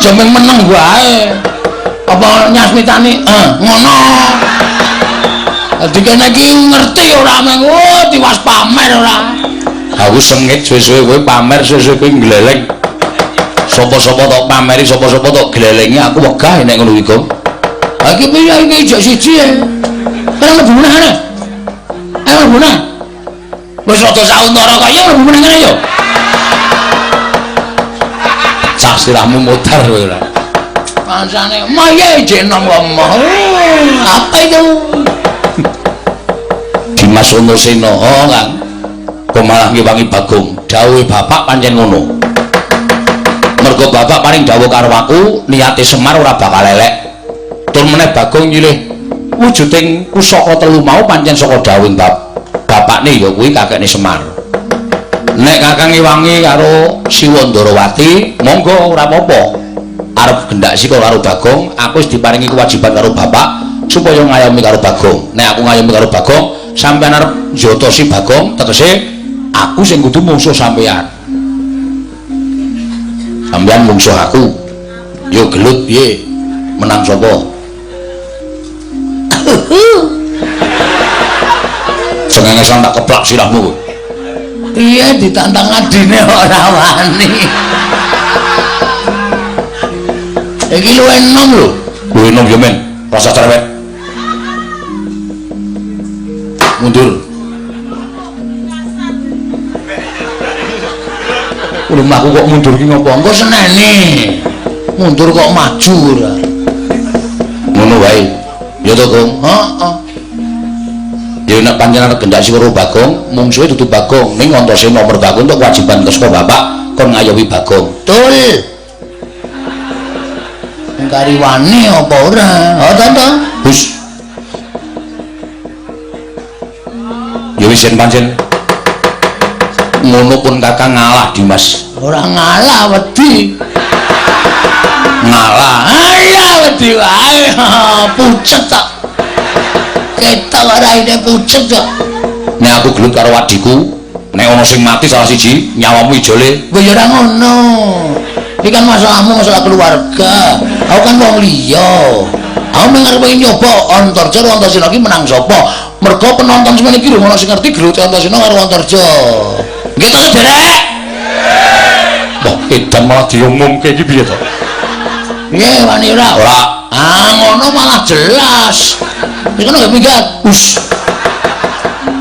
Aja mung meneng wae. Apa nyasmitani? Ngono. Dadi kene iki ngerti ora mung oh tiwas pamer ora. Aku sengit suwe-suwe kowe pamer, suwe-suwe kowe ngleleng. Sapa-sapa tok pameri, sapa-sapa tok glelengi, aku wegah nek ngono iki, Gong. Ha iki piye iki ijek siji e. Ora mlebu meneh kene. Ayo mlebu meneh. Wis rada sauntara kaya mlebu meneh kene yo. Cah sirahmu modar kowe ora. Pancane maye ijek enom lemah. Apa itu? Dimas Antasena, oh Kang. Kok malah ngewangi Bagong. Dawuhe bapak pancen ngono. Mergo bapak paring dawuh karo aku, niate Semar ora bakal elek. Tur meneh Bagong nyilih wujuding pusaka telu mau pancen saka dawuhing bapakne ya kuwi kakekne Semar. Nek kakang ngewangi karo Siwa Ndarawati, monggo ora apa-apa. Arep gendak sika karo Bagong, aku wis diparingi kewajiban karo bapak supaya ngayomi karo Bagong. Nek aku ngayomi karo Bagong, sampeyan arep njotosi Bagong, tegese aku sing kudu mungsuh sampeyan. Sampeyan mungsuh aku. Yo gelut piye? Menang sapa? Cengengesan tak keplak sirahmu. Piye ditantang adine ora wani. Iki luwih enom lho. Luwih enom yo men, rasa cerewet. Mundur. Lho mlaku kok mundur ki ngopo? Engko seneni. Mundur kok maju ora. Ngono wae. Ya to, Gong? Heeh. Ya nek pancen arep gendak karo Bagong, mungsuhe dudu Bagong, ning Antasena mergo aku entuk kewajiban saka bapak kon ngayomi Bagong. Betul. Ngkari wani apa ora? Oh to to. Wis. Ya wis yen pancen ngono pun kakang ngalah Dimas. Ora ngalah wedi. Ngalah. Ayo wedi wae. Pucet tok. Ketok raine pucet kok. Nek aku gelut karo adhiku, nek ana sing mati salah siji, nyawamu ijole. Kowe ya ora ngono. Iki kan masalahmu masalah keluarga. Aku kan wong liya. Aku mung arep nyoba Antarja karo Antasena iki menang sapa? Mergo penonton semene iki lho ana sing ngerti gelute Antasena karo Antarja. Nggih to, Sederek? Wah, edan malah diumumke iki piye to? Piye wani ora? Ora. Ah, ngono malah jelas. Wis ngono gak minggat. Wis.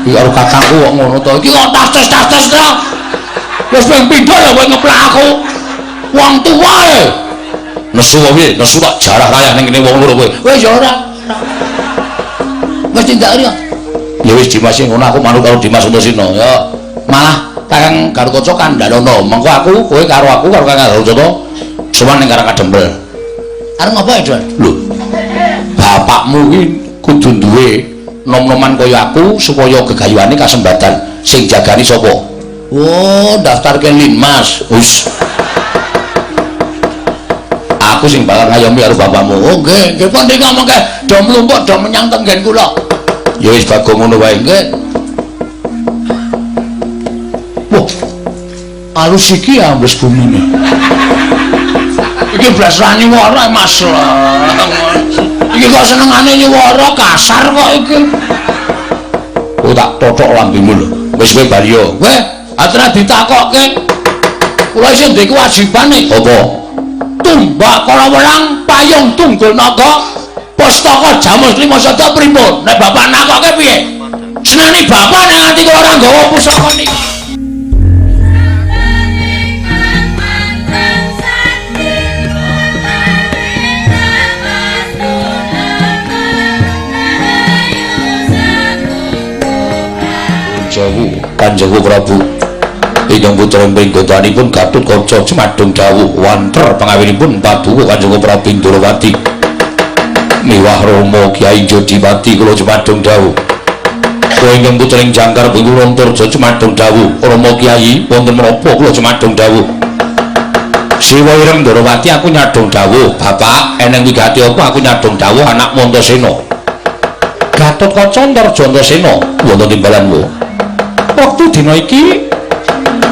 Iki karo kakangku kok ngono to. Iki kok tas-tas to. Wis ping pindho lho kowe ngeplak aku. Wong tuwa e. Nesu wae piye? Nesu tak jarah rayah ning kene wong loro kowe. Wis ya ora. Wis tindak ya. Ya wis Dimas ngono aku manut karo Dimas Antasena ya. Malah Kakang Garukaca kandhanono. Mengko aku kowe karo aku karo Kakang Garukaca sowan ning Karang Kadempel. Arep ngopo ya, Don? Lho. Bapakmu iki kudu duwe nom-noman kaya aku supaya gegayuhane kasembadan. Sing jagani sapa? Oh, daftarke Linmas. Wis. Aku sing bakal ngayomi karo bapakmu. Oh, nggih, nggih pun ngomongke do mlumpuk do menyang tenggen kula. Ya wis Bagong ngono wae. Nggih. Wah. Alus iki ambles bumine. Iki blas ra nyuwara Mas. Iki kok senengane nyuwara kasar kok iki. Oh tak tothok lambemu lho. Wis kowe bali yo. Kowe atra ditakokke. Kula isih ndek kewajibane. Apa? Tumbak kala welang payung tunggul naga pustaka Jamus Lima Sada pripun? Nek bapak nakokke piye? Senani bapak nek nganti kula ora nggawa pusaka niki. Jawu Kanjeng Prabu ingkang putra pringgotanipun Gatotkaca jumadung dawuh wanter pangawinipun paduka Kanjeng Prabu Ndrawati miwah Rama Kyai Jodipati kula jumadung dawuh. Kula ingkang putra ing Jangkar Bengkulu Antarja jumadung dawuh. Rama Kyai wonten menapa kula jumadung dawuh? Siwa Ireng Ndrawati aku nyadong dawuh. Bapak eneng wigati apa aku nyadong dawuh anakmu Antasena. Gatotkaca Antarja Antasena wonten timbalanmu. Wektu dina iki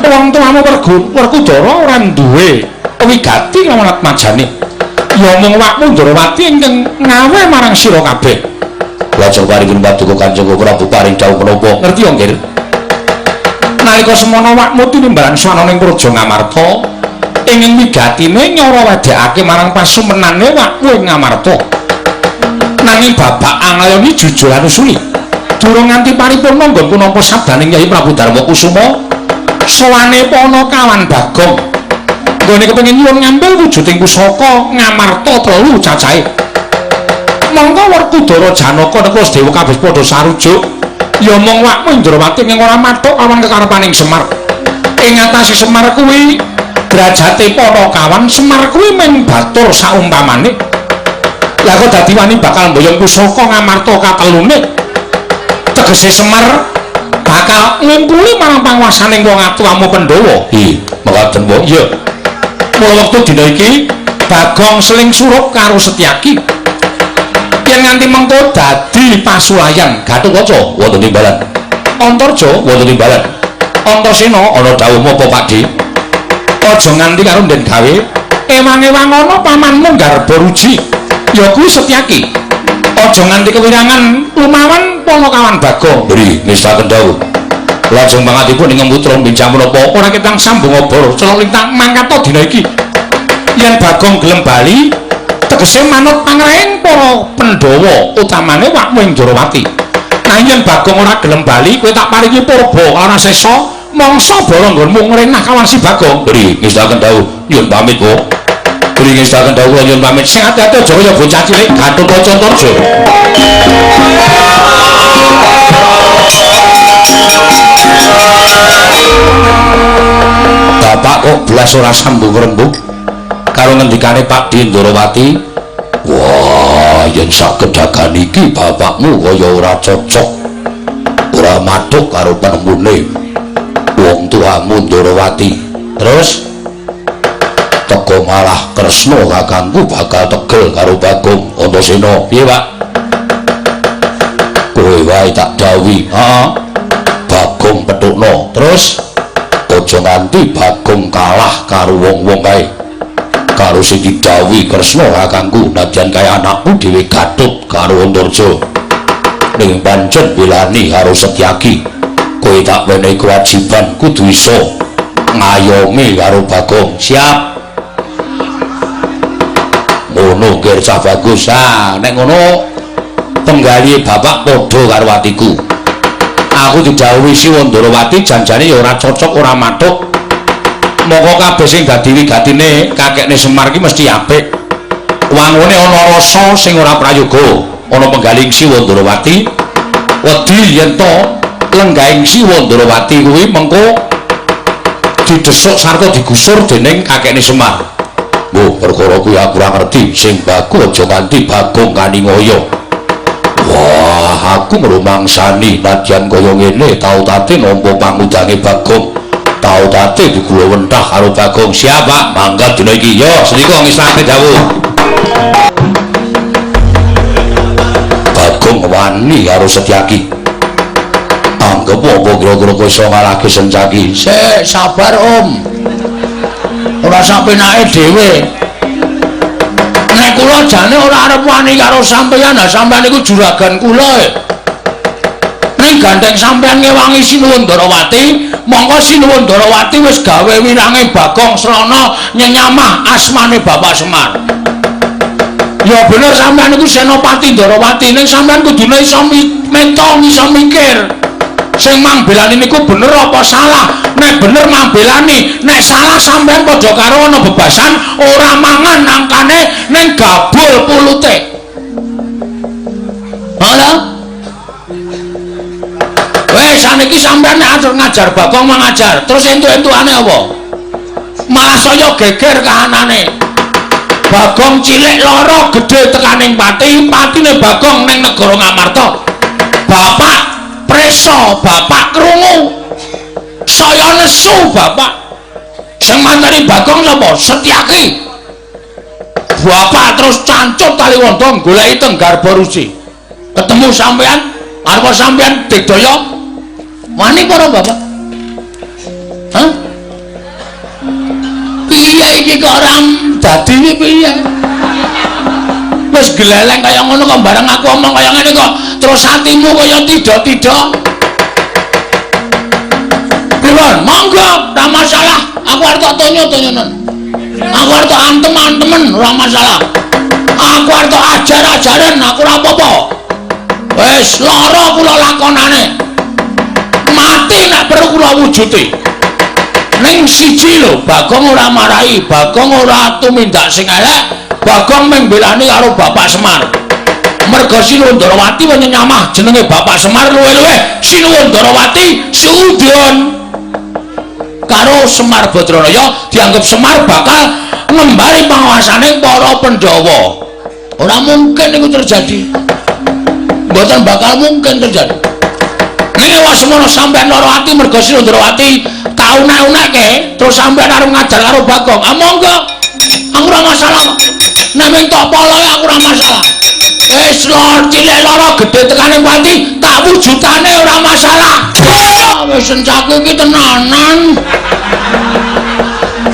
wong tuamu Werkudara ora duwe Wigati lawan atmajane. Ya mung wakmu Ndrawati ingkang ngawe marang sira kabeh. Lajeng paringipun paduka Kanjeng Prabu paring dawuh menapa? Ngerti ya, Nggir? Nalika semono wakmu tinimbalan swana ning Praja Ngamarta, ingin wigatine nyara wedhekake marang pasumenane wakmu ing Ngamarta. Nanging babak anglayoni jujur anusuli. Durung nganti paripurna nggonku nampa sabdaning Kyai Prabu Darma Kusuma, sowane Panakawan Bagong. Nggone kepengin nyuwun ngambil wujuding pusaka Ngamarta telu cacahe. Mongko Werkudara Janaka Nekula Dewa kabeh padha sarujuk, ya mung wakmu Indrawati ing ora mathuk awan kekarepaning Semar. Ing atase Semar kuwi derajate Panakawan, Semar kuwi mung batur saumpamane. Lah kok dadi wani bakal mboyong pusaka Ngamarta katelune? Tegese Semar bakal ngumpuli marang panguwasaning wong atuwamu Pandhawa. Hi, mekaten wae. Iya. Mula wektu dina iki Bagong seling surup karo Setyaki. Yen nganti mengko dadi pasulayan Gatotkaca wonten timbalan. Antarja wonten timbalan. Antasena ana dawuh apa Pakdhe? Aja nganti karo den gawe ewang-ewang ana pamanmu Garba Ruji. Ya kuwi Setyaki. Aja nganti kewirangan lumawan Panakawan Bagong. Beri ngestaken dawuh. Lajeng pangatipun ing putra bincang menapa ora ketang sambung obor celok lintang mangkata dina iki. Yen Bagong gelem bali tegese manut pangrehing para Pandhawa utamane wakmu ing Ndrawati. Nah yen Bagong ora gelem bali kowe tak paringi purba ora sesa mangsa bala nggonmu ngrenah kawan si Bagong. Beri ngestaken dawuh nyuwun pamit, Bu. Beri ngestaken dawuh nyuwun pamit. Sing ati-ati aja kaya bocah cilik Gatotkaca Antarja. Bapak kok blas ora sambung rembug karo ngendikane Pakdhe Ndrawati. Wah, yen sagedagan iki bapakmu kaya ora cocok, ora mathuk karo penemune wong tuamu Ndrawati. Terus teko malah Kresna kakangku bakal tegel karo Bagong Antasena. Piye, Pak? Kowe wae tak dawuhi. Heeh. Bagong petukno. Terus aja nganti Bagong kalah karo wong-wong kae. Karo sing didhawuhi Kresna kakangku, nadyan kae anakku dhewe Gatut karo Antarja. Ning pancen belani karo Setyaki. Kowe tak wenehi kewajiban kudu iso ngayomi karo Bagong. Siap. Ngono nggih cah bagus. Ah, nek ngono penggalihe bapak padha karo atiku. Aku didhawuhi Siwa Ndrawati janjane ya ora cocok ora mathuk. Moko kabeh sing dadi wigatine kakekne Semar ki mesti apik. Wangune ana rasa sing ora prayoga, ana penggalih Siwa Ndrawati. Wedi yen to lenggahing Siwa Ndrawati kuwi mengko didesuk sarta digusur dening kakekne Semar. Mbuh, perkara kuwi aku ora ngerti. Sing baku aja nganti Bagong kaningaya. Wah, aku ngrumangsani nadyan kaya ngene tau tate nampa pangudange Bagong. Tau tate digula wentah karo Bagong. Siap, Pak. Mangkat dina iki. Yo, sendika ngisake dawuh. Bagong wani karo Setyaki. Anggep apa kira-kira kowe iso ngalahke Sencaki? Sik, sabar, Om. Ora sampenake dhewe. Nek kula jane ora arep wani karo sampeyan, ha sampeyan iku juragan kula. Ning gandeng sampeyan ngewangi Sinuwun Ndrawati, mongko Sinuwun Ndrawati wis gawe wirange Bagong srana nyenyamah asmane Bapak Semar. Ya bener sampeyan iku Senopati Ndrawati, ning sampeyan kudune iso mentong, iso mikir. Sing mangbelani niku bener apa salah? Nek bener mambelani, nek salah sampeyan padha karo ana bebasan ora mangan angkane ning gabul pulute. Halo? Wes saniki sampeyan nek atur ngajar Bagong mangajar, terus entuk-entukane apa? Malah saya geger kahanane. Bagong cilik lara gedhe tekaning pati, patine Bagong ning negara Ngamarta. Bapak preso, bapak krungu. Saya nesu bapak. Sing manteni Bagong sapa? Setyaki. Bapak terus cancut tali wanda goleki teng Garba Ruci. Ketemu sampean, arep sampean digdaya wani para bapak. Hah? Piye Piye iki kok ora dadi iki piye? Wis gleleng kaya ngono kok bareng aku omong kaya ngene kok terus atimu kaya tidak-tidak. Pripun? Monggo, ora masalah. Aku arep tok tonyo-tonyonen. Aku arep tok antem-antemen, ora masalah. Aku arep tok ajar-ajaren, aku ora apa-apa. Wis lara kula lakonane. Mati nek perlu kula wujuti. Ning siji lho, Bagong ora marahi, Bagong ora tumindak sing elek, Bagong mung mbelani karo Bapak Semar. Merga Sinuwun Ndarawati wis nyamah jenenge Bapak Semar luwih-luwih Sinuwun Ndarawati suudon karo Semar Badranaya dianggep Semar bakal ngembari panguasane para Pandhawa. Ora mungkin iku terjadi. Mboten bakal mungkin terjadi. Ning wasemono sampean lara ati merga Sinuwun Ndarawati tak unek-unekke terus sampean arep ngajar karo Bagong. Ah monggo. Aku ora masalah kok. Nek mung tok poloe aku ora masalah. Wis lor cilik lara gedhe tekane pati tak wujudane ora masalah. Wis sencaku iki tenanan.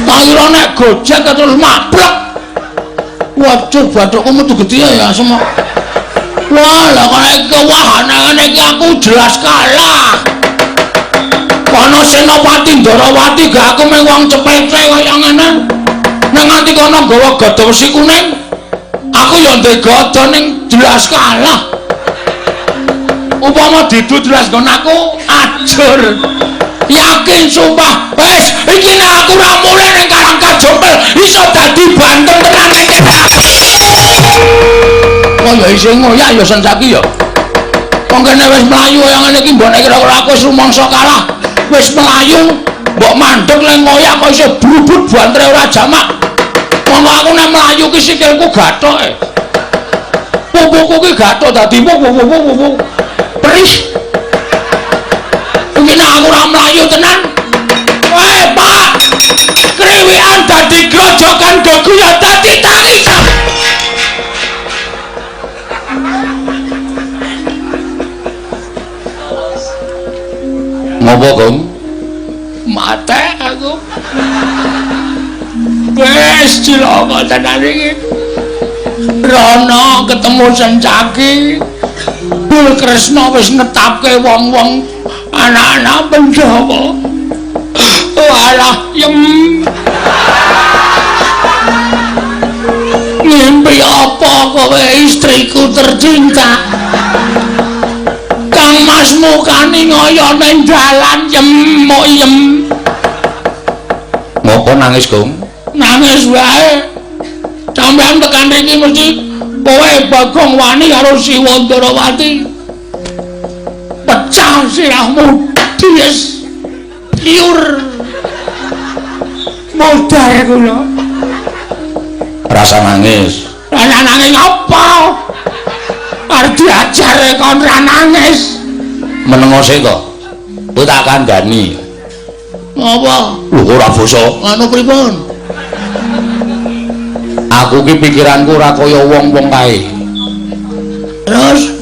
Tak kira nek gojek terus maplek. Waduh bathukku metu gedhe ya semok. Wah, lah kok iki wah ngene iki aku jelas kalah. Kono Senopati Ndarawati gak aku mung wong cepete kaya ngene. Nek nganti kono nggawa gada wesi kuning, aku ya ndek gada ning jelas kalah. Upama didu jelas nggon aku ajur. Yakin sumpah, wis iki nek aku ora mulih ning Karang Kajompel iso dadi banten tenan ning kene. Kok ya isih ngoyak ya Sencaki ya. Wong kene wis mlayu kaya ngene iki mbok nek kira-kira aku wis rumangsa kalah. Wis mlayu mbok mandeg le ngoyak kok iso brubut bantere ora jamak. Wong aku nek mlayu ki sikilku gathoke. Pupuku ki gathok dadi pupu. Perih. Iki nek aku ora mlayu tenan. Weh, Pak. Kriwikan dadi grojokan geguya dadi tangisan. Ngopo, Gong? Mate aku. Wis cilaka tenan iki. Rono ketemu Sencaki. Bul Kresna wis netapke wong-wong anak-anak Pandhawa. Walah, yem. Ngimpi apa kowe istriku tercinta? Kang Mas mukane ngoyo ning dalan yem mok yem. Ngopo nangis, Gong? Nangis wae. Sampeyan tekan riki mesti kowe Bagong wani karo Siwa Ndarawati. Pecah sirahmu dies. Liur. Modar kula. Rasa nangis. Rasa nangis apa? Arep diajare kon ra nangis. Menengo sik to. Kowe tak kandhani. Apa? Lho ora basa. Anu pripun? Aku ki pikiranku ora kaya wong-wong kae. Terus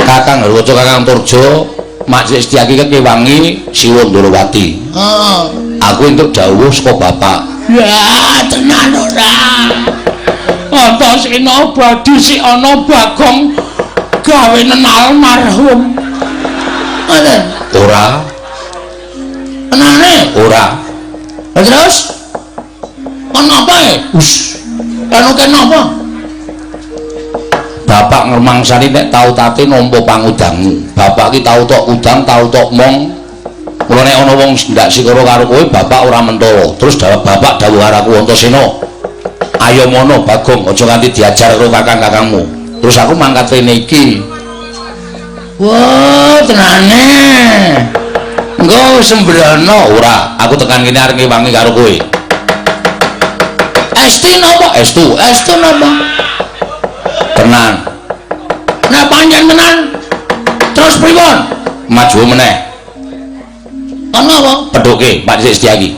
Kakang Harwoto, Kakang Turjo, Mak Setyaki kewangi Siwa Ndarawati. Heeh. Aku entuk dawuh saka bapak. Ya, tenan ora. Antasena badhe sik ana Bagong gawe almarhum. Ngoten. Ora. Tenane? Ora. Terus kon apa e? Us. Anu kene apa? Bapak ngremangsani nek tau tate nampa pangudangmu. Bapak ki tau tok udang, tau tok mong. Mula nek ana wong ndak sikara karo kowe, bapak ora mentolo. Terus bapak dawuh karo aku Antasena, ayo mono Bagong, aja nganti diajar karo kakang-kakangmu. Terus aku mangkat rene iki. Wah, tenane. Engko sembrono ora, aku tekan kene arep ngewangi karo kowe. Esti napa? Estu. Estu napa? Tenan. Nek pancen tenan terus pripun? Maju meneh. Ana apa? Pedhuke Pak Setyaki.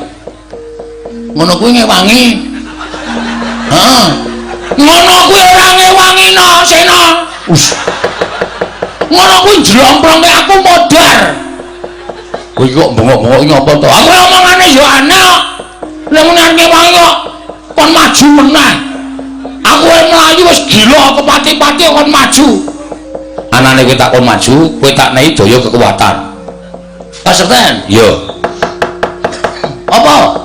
Ngono kuwi ngewangi. Heeh. Ngono kuwi ora ngewangi no, Sena. Us. Ngono kuwi jlomprongke aku modar. Kowe iki kok bengok-bengok iki apa to? Aku omongane yo aneh kok. Lah ngene ngewangi kok kon maju meneh. Aku mlayu wis gila kepati-pati kon maju. Anane kowe tak kon maju, kowe tak nehi daya kekuatan. Kasekten? Iya. Apa?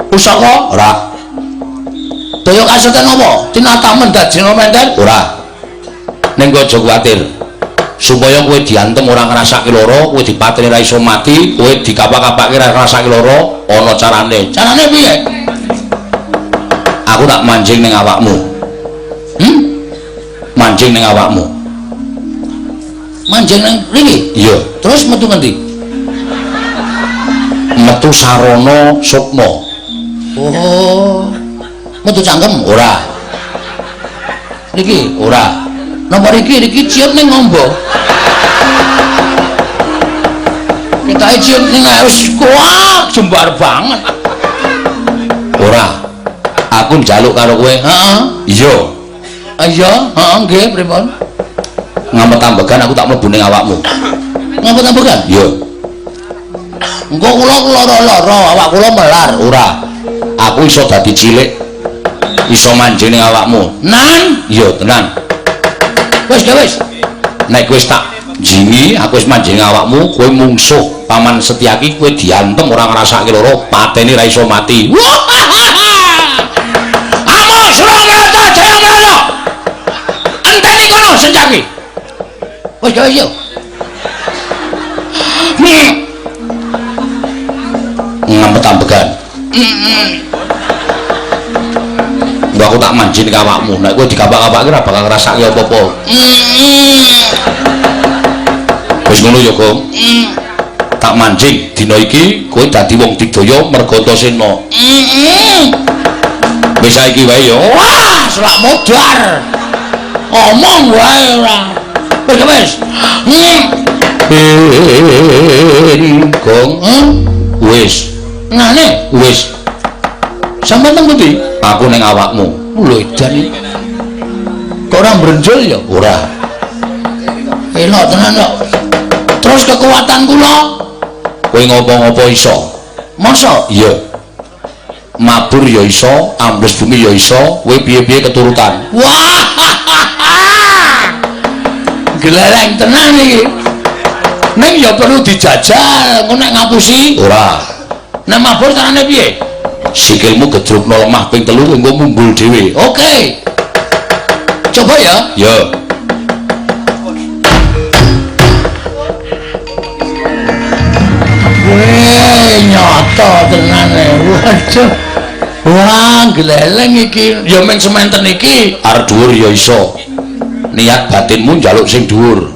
Pusaka? Ora. Daya kasekten apa? Tinatamen dajina menten? Ora. Ning kowe aja kuwatir. Supaya kowe diantem ora ngrasake lara, kowe dipateni ora iso mati, kowe dikapak-kapake ora ngrasake lara, ana carane. Carane piye? Aku tak manjing ning awakmu. Manjing ning awakmu. Manjing ning mriki? Iya. Terus metu ngendi? Metu sarana sukma. Oh. Metu cangkem? Ora. Niki? Ora. Nomor iki iki ciut ning ngombo. Ketoke ciut ning wis kuat jembar banget. Ora. Aku njaluk karo kowe. Heeh. Iya. Iya, heeh nggih pripun? Ngamet ambegan aku tak mlebu ning awakmu. Ngamet ambegan? Iya. Engko kula lara-lara, awak kula melar. Ora. Aku iso dadi cilik. Iso manjing ning awakmu. Nan? Iya, tenan. Wis, wis. Nek wis tak jingi, aku wis manjing awakmu, kowe mungsuh Paman Setyaki, kowe diantem ora ngrasake lara, pateni ra iso mati. Amo Surakarta Jaya Mrana. Enteni kono Setyaki. Wis, wis yo. Ngamet ambegan. Mbak aku tak manjing ke awakmu, nek kowe dikapak-kapake ora bakal ngrasake apa-apa. Wis ngono ya, Gong. Tak manjing dina iki kowe dadi wong digdaya merga Antasena. Wis saiki wae ya. Wah, selak modar. Omong wae ora. Wis wis. Gong, wis. Ngene wis. Sampeyan teng pundi? Aku ning awakmu. Lho edan iki. Kok ora mbrenjul ya? Ora. Elok tenan kok. Terus kekuatan kula? Kowe ngopo-ngopo iso. Masa? Iya. Mabur ya iso, ambles bumi ya iso, kowe piye-piye keturutan. Wah. Gleleng tenan iki. Ning ya perlu dijajal, engko nek ngapusi? Ora. Nek mabur carane piye? Sikilmu gedrukno lemah ping 3 engko mumbul dhewe. Oke. Coba ya. Ya. Weh, nyata tenan e. Waduh. Wah, gleleng iki. Ya mung sementen iki. Arep dhuwur ya iso. Niat batinmu njaluk sing dhuwur.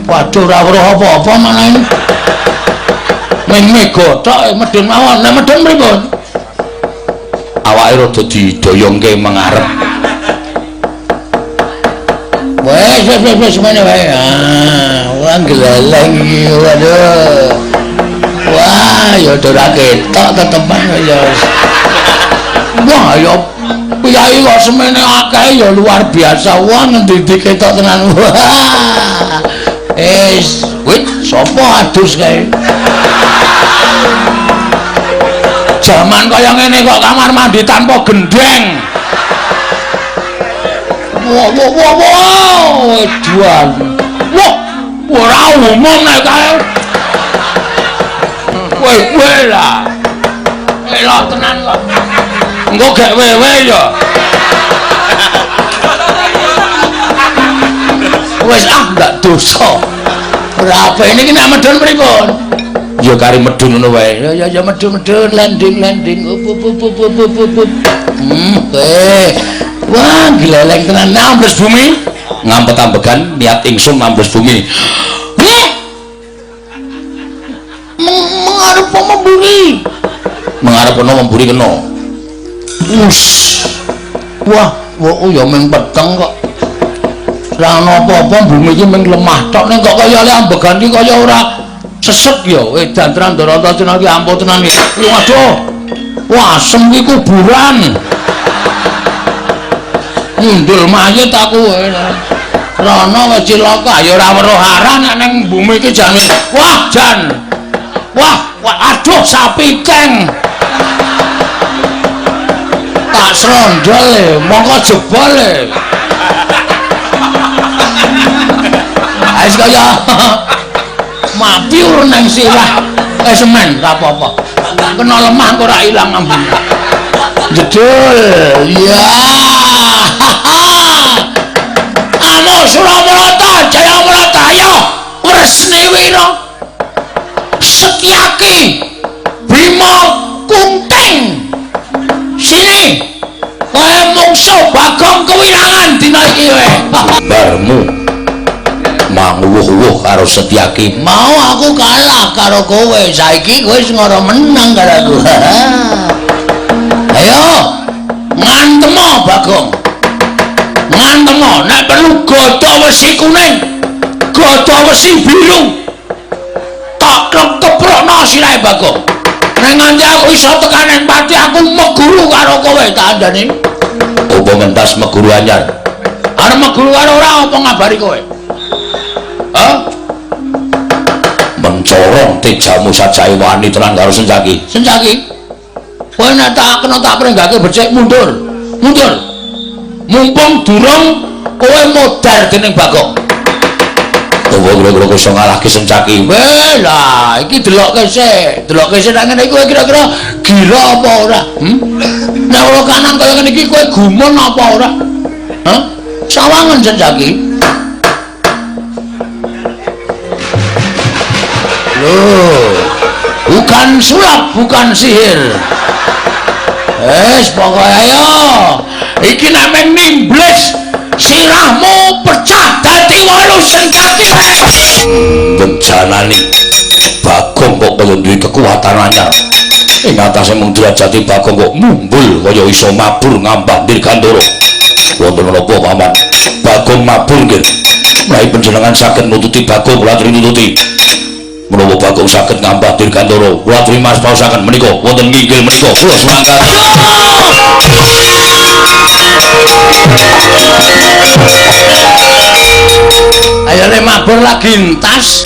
Waduh, ora weruh apa-apa malah. Ming mega tok medhun mawon. Nek medhun pripun? Awake rada didoyongke mengarep. Wes wes wes semene wae. Ah, wah gleleng iki. Waduh. Wah, ya ora ketok tetepan ya. Wah, ya piyai kok semene akeh ya luar biasa. Wah, ngendi-endi ketok tenan. Wah. Wis, wit sapa adus kae? Jaman kaya ngene kok kamar mandi tanpa gendeng. Wah wah wah wah, edan. Wah, ora umum nek kae. Kowe kowe lah. Elok tenan kok. Engko gek wewe ya. Wis ah ndak dosa. Ora apa ini nek medhun pripun? Ya kari medhun ngono wae. Ya ya ya medhun-medhun landing-landing. Up up up up up up up. Wah, gleleng tenan ambles bumi. Ngampet ambegan niat ingsun ambles bumi. Mengarep memburi. Mengarep ana memburi kena. Us. Wah, wah ya mung peteng kok. Ora ana apa-apa bumi iki mung lemah tok ning kok kaya le ambegan iki kaya ora sesek ya. Edan tenan Ndara iki ampuh tenan iki. Waduh. Wah, asem iki kuburan. Ngundul mayit aku. Rono wis cilaka ya ora weruh arah nek ning bumi iki jane. Wah, jan. Wah, wah aduh sapi keng. Tak srondol e, mongko jebol e. Wis kaya mapiur nang sirah. Semen ra apa-apa. Kena lemah kok ora ilang ambune. Jedul. Ya. Amo Suramarata Jayamarata ayo Wresni Wira. Setyaki Bima Kunting. Sini. Kowe mungsuh Bagong kewirangan dina iki kowe. Barmu manguwuh-wuh karo Setyaki. Mau aku kalah karo kowe, saiki kowe wis ngoro menang karo aku. Ayo ngantemo Bagong. Ngantemo nek perlu gada wesi kuning, gada wesi biru. Tak keprokno sirahe Bagong. Nek nganti aku iso tekan nang pati aku meguru karo kowe tak andani. Apa mentas meguru anyar? Arep meguru karo ora apa ngabari kowe? Hah? Mencorong tejamu sajae wani tenan karo Sencaki. Sencaki. Kowe nek tak kena tak prenggake becik mundur. Mundur. Mumpung durung kowe modar dening Bagong. Kowe kira-kira iso ngalahke Sencaki. Weh lah, iki delokke sik. Delokke sik nek ngene iki kowe kira-kira gila apa ora? Nek ora kanan kaya ngene iki kowe gumun apa ora? Hah? Sawangen Sencaki. Loh, bukan sulap, bukan sihir. Wes pokoke ayo. Iki nek meng nimbles sirahmu pecah dadi 8 Sencaki. Bejanane Bagong kok kaya duwe kekuatan anyar. Ing atase mung derajate Bagong kok mumbul kaya iso mabur ngambah Dirgantara. Wonten menapa paman? Bagong mabur nggih. Menawi panjenengan saged nututi Bagong kula aturi nututi. Menawa Bagong saged ngambah Dirgantara, kula aturi mas paosaken menika wonten nginggil menika kula sumangga. Ayo le mabur lagi entas.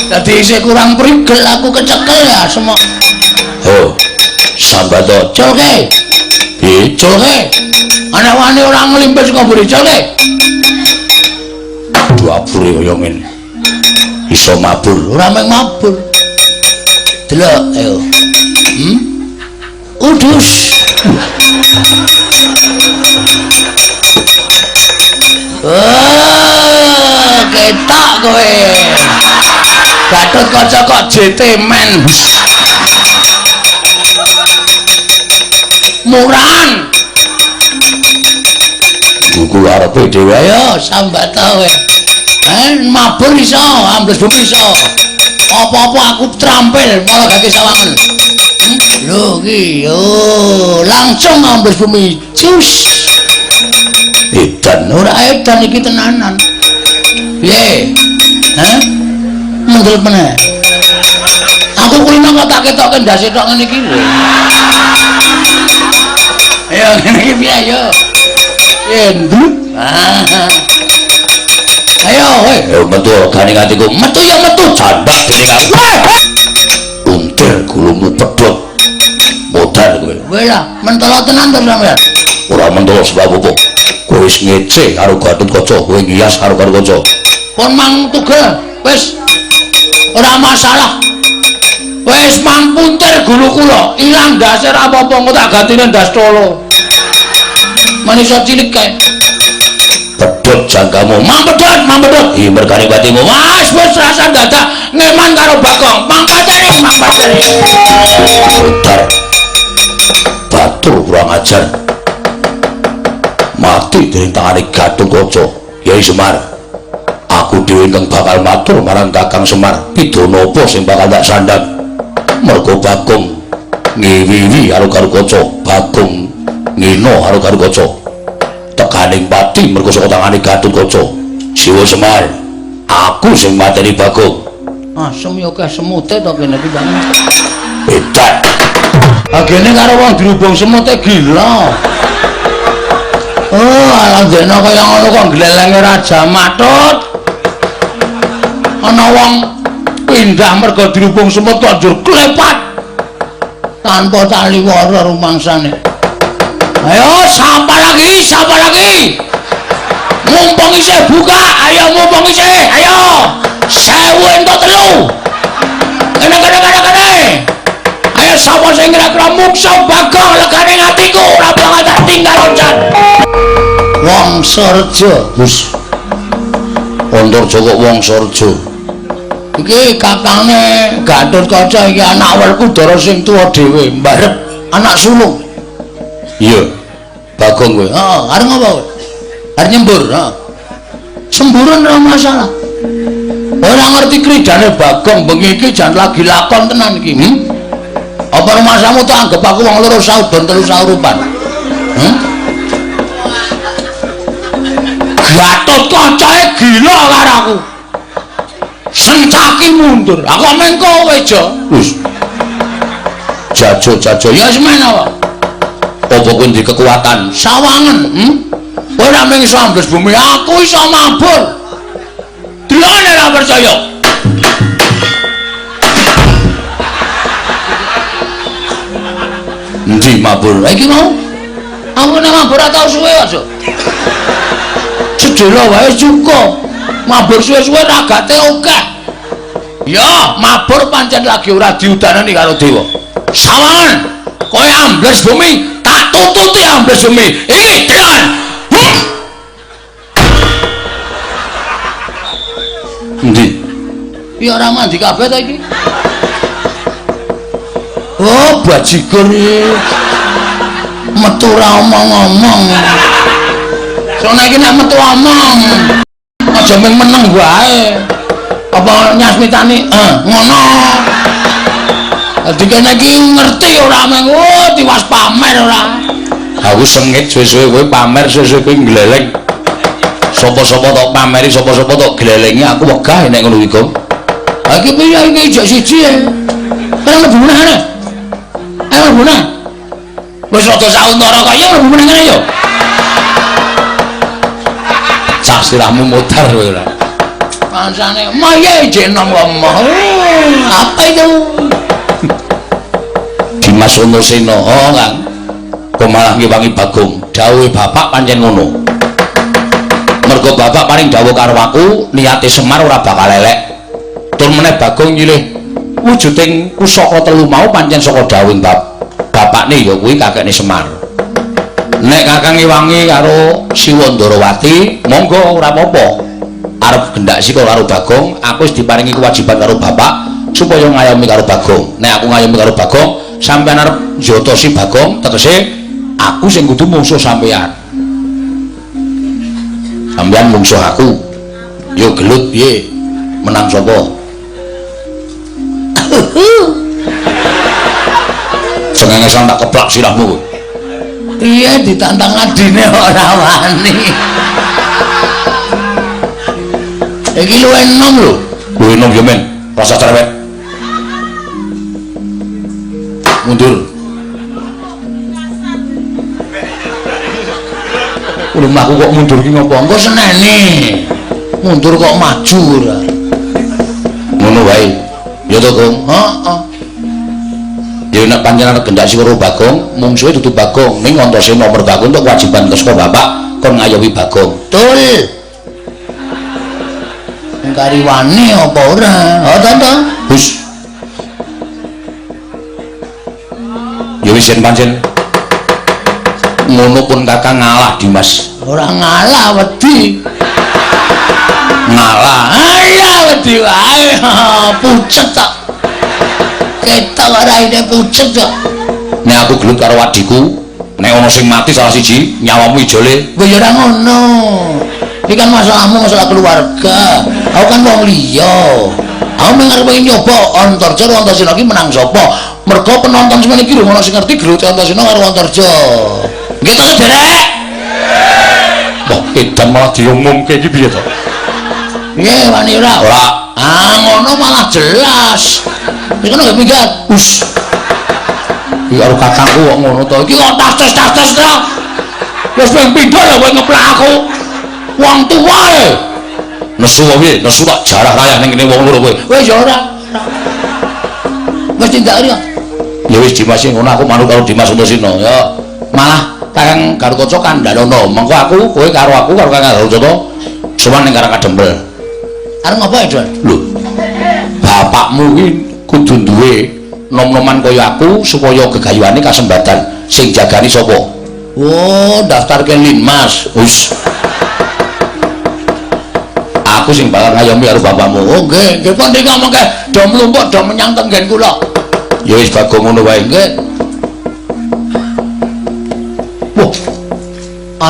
Dadi isih kurang prigel aku kecekel ya semok. Oh, sambato culke. Piye culke? Ana wani ora nglimpis kok mburi culke. Duabure kaya ngene. Iso mabur, ora mung mabur. Delok ayo. Udus. Oh, ketok kowe. Gatot Kaca kok JT men. Murahan. Buku arepe dhewe ayo sambat kowe. Mabur iso, ambles bumi iso. Apa-apa aku terampil malah gake sawangan. Lho iki yo langsung ambles bumi. Cus. Edan ora edan iki tenanan. Piye? Hah? Mendel meneh. Aku kulino kok tak ketokke ndase tok ngene iki lho. Ayo ngene iki piye ayo? Piye nduk? Ayo kowe. Metu regane atiku. Metu ya metu jandak dening aku. Untir gulumu pedhot. Modar kowe. Kowe lah mentolo tenan to sampeyan. Ora mentolo sebab apa? Kowe wis ngece karo Gatot Kaca, kowe ngiyas karo Gatot Kaca. Pun mang tugel, wis ora masalah. Wis mang puntir gulu kula, ilang ndase ora apa-apa, engko tak gantine ndas tolo. Manisa cilik kae. Pedhot janggamu, mang pedhot, mang pedhot. Hi mergane batimu. Wis wis rasa dadak ngeman karo Bagong. Mang pateni, mang pateni. Modar. Batur kurang ajar. Mati dening tangane Gatot Kaca. Yai Semar, aku dhewe ingkang bakal matur marang Kakang Semar, pidana apa sing bakal tak sandhang? Mergo Bagong ngiwiwi karo Gatot Kaca, Bagong ngina karo Gatot Kaca. Tekaning pati mergo saka tangane Gatot Kaca. Siwa Semar, aku sing mateni Bagong. Asem yo akeh semute to kene iki, Bang. Edan. Agene karo wong dirubung semute gila. Oh, alandena kaya ngono kok glelenge Raja Matut. Ana wong Pindah mergo dirubung semut kok njur klepat. Tanpa taliwara rumangsane. Ayo sapa lagi? Sapa lagi? Mumpung isih buka, ayo mumpung isih, ayo. 1000 entuk 3. Kene kene kene kene. Ayo sapa sing kira-kira muksa Bagong legane atiku ora bakal tak tinggal loncat. Wangsareja, Gus. Antarja kok Wangsareja. Iki kakange Gatotkaca iki anak Werkudara sing tuwa dhewe, mbarep anak sulung. Iya. Bagong kowe. Heeh, arep ngopo kowe? Arep nyembur, heeh. Semburan ora masalah. Ora ngerti kridane Bagong bengi iki jan lagi lakon tenan iki. Apa rumasamu tak anggap aku wong loro saudon telu saurupan? Gatotkacae gila karo aku. Sencaki mundur. Aku meng kowe, Jo. Wis. Jajo-jajo ya semen apa? Apa kowe ndek kekuatan? Sawangen, Kowe ora mung iso ambles bumi, aku iso mabur. Delokne ora percaya. Endi mabur? Iki mau. Aku nek mabur ora tau suwe kok, Jo. Cedhela wae cukup. Mabur suwe-suwe ragate akeh. Ya, mabur pancen lagi ora diudanani karo dewa. Sawangan, kowe ambles bumi, tak tututi ambles bumi. Iki delan. Endi? Ya ora mandi kabeh ta iki. Oh, bajigur iki. Metu ora omong-omong. Soale iki nek metu omong aja mung meneng wae. Apa nyasmitani? Ngono. Dadi kene iki ngerti ora mung oh tiwas pamer ora. Aku sengit suwe-suwe kowe pamer, suwe-suwe kowe ngleleng. Sapa-sapa tok pameri, sapa-sapa tok glelengi, aku wegah nek ngono iki, Gong. Ha iki piye iki ijek siji e. Kene mlebu meneh kene. Ayo mlebu meneh. Wis rada sauntara kaya mlebu meneh kene yo. Cah sirahmu mutar kowe ora. Pancane maye ijek enom ngomong. Apa itu? Dimas Antasena, oh Kang. Kok malah ngewangi Bagong. Dawuhe bapak pancen ngono. Mergo bapak paring dawuh karo aku, niate Semar ora bakal elek. Tur meneh Bagong nyilih wujuding pusaka telu mau pancen saka dawuhing bapakne ya kuwi kakekne Semar. Nek kakang ngewangi karo Siwa Ndarawati, monggo ora apa-apa. Arep gendak sika karo Bagong, aku wis diparingi kewajiban karo bapak supaya ngayomi karo Bagong. Nek aku ngayomi karo Bagong, sampean arep njotosi Bagong, tegese aku sing kudu mungsuh sampean. Sampean mungsuh aku. Yo gelut piye? Menang sapa? Cengengesan tak keplak sirahmu kowe. Piye ditantang adine ora wani. Iki luwih enom lho. Luwih enom yo men, rasa cerewet. Mundur. Lho mlaku kok mundur ki ngopo? Engko seneni. Mundur kok maju ora. Ngono wae. Ya to, Gong? Heeh. Ya nek pancen arep gendak sira Bagong, mungsuhe dudu Bagong, ning Antasena nomor Bagong untuk kewajiban saka bapak kon ngayomi Bagong. Betul. Kari wani apa ora? Oh, to to. Hus. Ya wis yen pancen ngono pun kakang ngalah Dimas. Ora ngalah wedi. Ngalah. Ayo wedi wae. Pucet tok. Ketok raine pucet kok. Nek aku gelut karo adhiku, nek ana sing mati salah siji, nyawamu ijole. Kowe ya ora ngono. Iki kan masalahmu masalah keluarga. Aku kan wong liya. Aku mung arep nyoba Antarja karo Antasena iki menang sapa? Mergo penonton semene iki lho ono sing ngerti gelute Antasena karo Antarja. Nggih to, Sederek? Wah, edan malah diumumke iki piye to? Piye wani ora? Ora. Ah, ngono malah jelas. Iki kan nggak minggat. Us. Iki karo kakangku kok ngono to. Iki kok tas-tas to. Wis ping pindho lho kowe ngeplak aku. Wong tuwa e. Nesu piye? Nesu tak jarah rayah ning kene wong loro kowe. Wis ya ora. ora. Wis tindak ya. Ya wis Dimas ngono aku manut karo Dimas Antasena ya. Malah Kakang Garukaca kandhanono. Mengko aku kowe karo aku karo Kakang Garukaca sowan ning Karang Kadempel. Arep ngopo ya, Don? Lho. Bapakmu kuwi kudu duwe nom-noman kaya aku supaya gegayuhane kasembadan. Sing jagani sapa? Oh, daftarke Linmas. Wis. Aku sing bakal ngayomi karo bapakmu. Oh, nggih, nggih pun ngomongke do mlumpuk do menyang tenggen kula. Ya wis Bagong ngono wae. Nggih. Wah.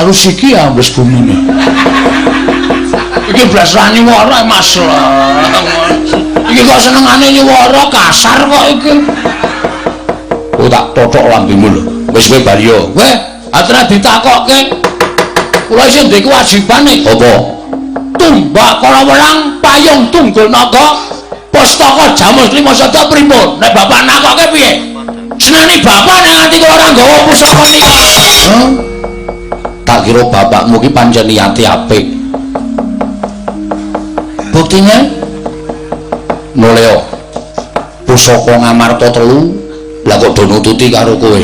Alus iki ambles bumine. Iki blas ra nyuwara Mas. Iki kok senengane nyuwara kasar kok iki. Oh tak tothok lambemu lho. Wis kowe bali yo. Kowe atra ditakokke. Kula isih ndek kewajibane. Apa? Tumbak kala welang payung tunggul naga pustaka Jamus Lima Sada pripun? Nek bapak nakokke piye? Senani bapak nek nganti kula ora nggawa pusaka nika. Huh? Tak kira bapakmu ki pancen niate apik. Buktine noleo pusaka Ngamarta 3 lah kok do nututi karo kowe.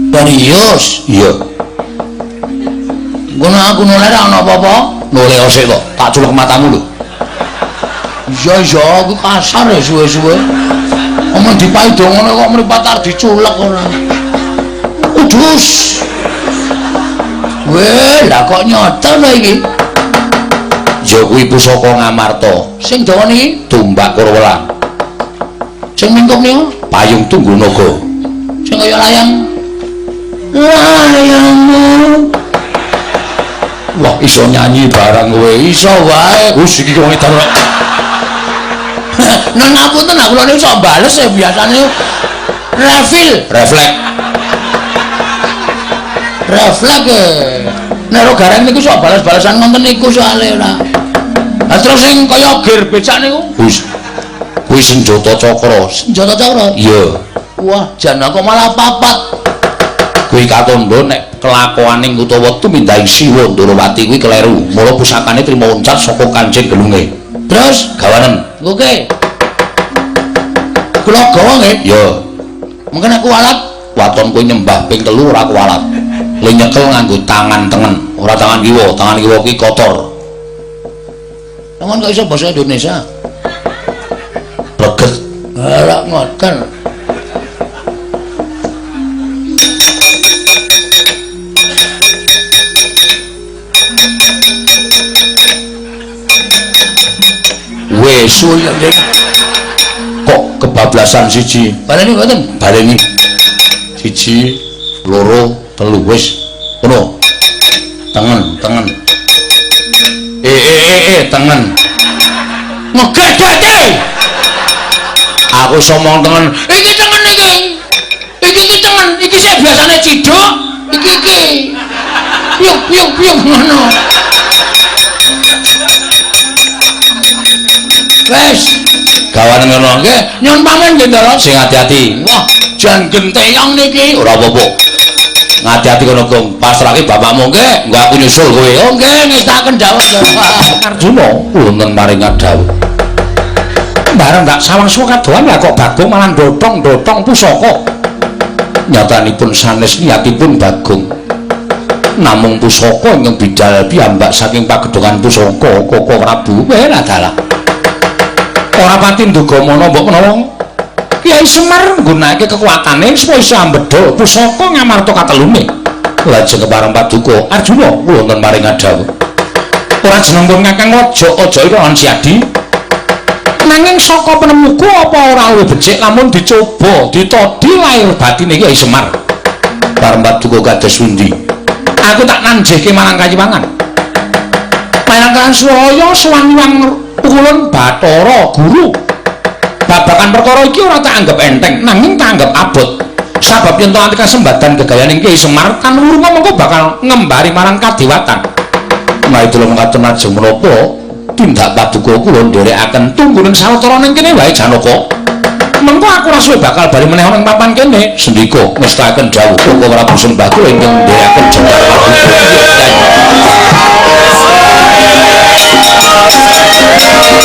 Serius? Iya. Ngono aku noleh ra ana apa-apa. Noleo sik kok, tak culek matamu lho. Iya iya, aku kasar ya suwe-suwe. Omong dipaido ngono kok mripat arep diculek ora. Udus. Weh, lah kok nyoto lho iki. Ya kuwi pusaka Ngamarta. Sing dawa niki tumbak Kurawelang. Sing mingkup niku payung tunggul naga. Sing kaya layang. Layangmu. Wah, iso nyanyi barang kowe. Iso wae. Wis iki wong edan. Nang ngapunten aku kula niku iso bales ya biasane refil, refleks. Refleks. Nek ro gareng niku sok bales-balesan ngoten niku soalé ora. Lah terus sing kaya gear becak niku? Wis. Kuwi senjata cakra. Senjata cakra? Iya. Wah, jan kok malah papat. Kuwi katandha nek kelakuaning utawa tumindahing Siwa Ndorowati kuwi kleru. Mula pusakane trima uncat saka kancing gelunge. Terus gawanen. Oke. Kula gawa nggih? Iya. Mungkin aku kualat, waton kowe nyembah ping 3 ora kualat. Le nyekel nganggo tangan tengen, ora tangan kiwa ki kotor. Sampeyan kok iso basa Indonesia? Leget. Ora ngoten. Wes suwi kok kebablasan siji. Baleni mboten? Baleni. 1, 2, 3 wis. Ngono. Tengen, tengen. Tengen. Ngegedhete. Aku iso omong tengen. Iki tengen iki. Iki iki tengen. Iki sing biasane ciduk, iki iki. Piuk piuk piuk ngono. Wes, gawane ngono nggih. Nyuwun pamit nggih, Ndara. Sing ati-ati. Wah, jan genteyong niki. Ora apa-apa. Ngati-ati kono, Gong. Pasrahke bapakmu nggih, engko aku nyusul kowe. Oh nggih, ngestaken dawuh. Arjuna wonten maring dawuh. Bareng tak sawang suwa kadohan lah kok Bagong malah dotong-dotong pusaka. Nyatanipun sanes niatipun Bagong. Namung pusaka ingkang bidal piyambak saking pagedhongan pusaka Koko Prabu. Weh dalah. Ora pati nduga mana mbok menawa Kyai Semar nggunakake kekuatane supaya iso ambedha pusaka Ngamarta katelune. Lajeng kepareng paduka Arjuna wonten maring dawuh. Ora jeneng pun Kakang aja-aja ira lan Siadi. Nanging saka penemuku apa ora luwih becik lamun dicoba ditodi lahir batine Kyai Semar. Pareng paduka kados pundi? Aku tak nanjihke marang kayiwangan. Marang Kang Suraya sowan Hyang Ulun Bathara Guru. Babagan perkara iki ora tak anggap enteng, nanging tak anggap abot. Sabab yen to anti kasembadan gegayaning Kyai Semar tan wurunga mengko bakal ngembari marang kadewatan. Menawi kula mekaten ajeng menapa tindak paduka kula nderekaken tungguning sawetara ning kene wae Janaka. Mengko aku ora suwe bakal bali meneh ana ing papan kene. Sendika ngestakaken dawuh Koko Prabu sembah kula ingkang nderekaken jembar paduka.